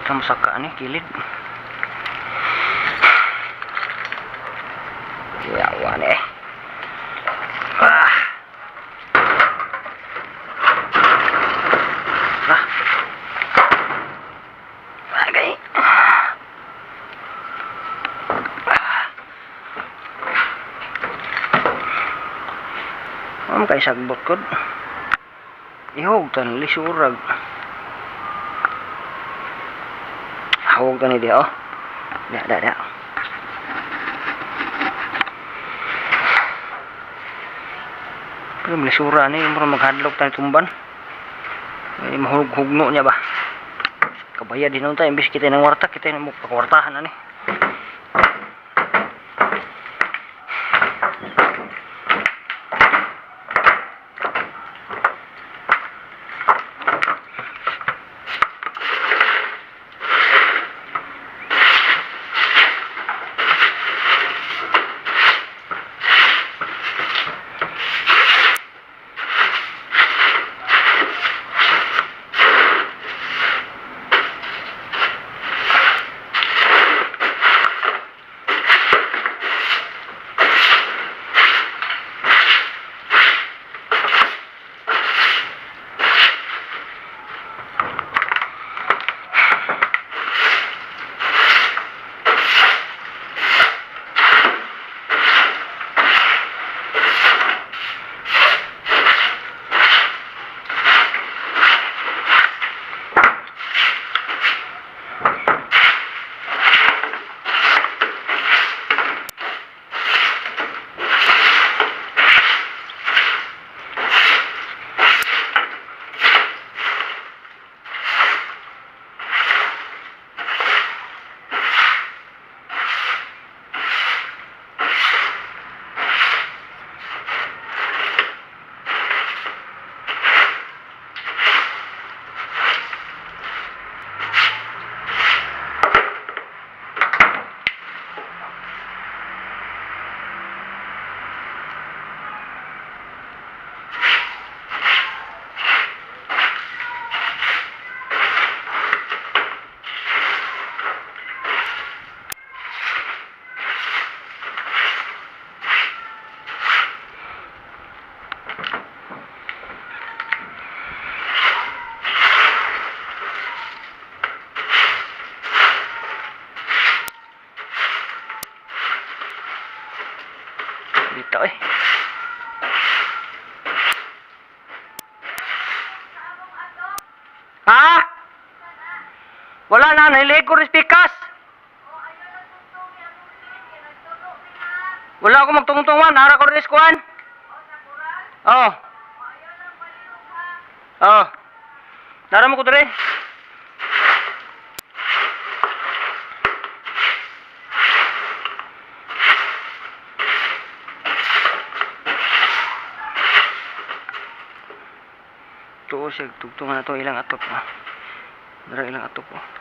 Lisod ang saka ni kilid. Yawa ni eh. Ah. Ah. Bagay. Ah. Am kay sagbot kod. Ihog tan lisurag. Hawog tani diha oh. Da da da. Pero lisura ni mura maghadlok tani tumban. Ay mahulog-hugno niya ba. Kabayad din ta imbis kita nang warta kita nang pagwartahan ani. Dito eh. Ha? Wala na, nahiligo rin pikas. Wala ako magtungtungan, nara ko rin kuan. Oh. Oh. Nara mo ko dre. Tuo siya, tugtungan na to ilang atop. Oh. Dara ilang atop. Oh.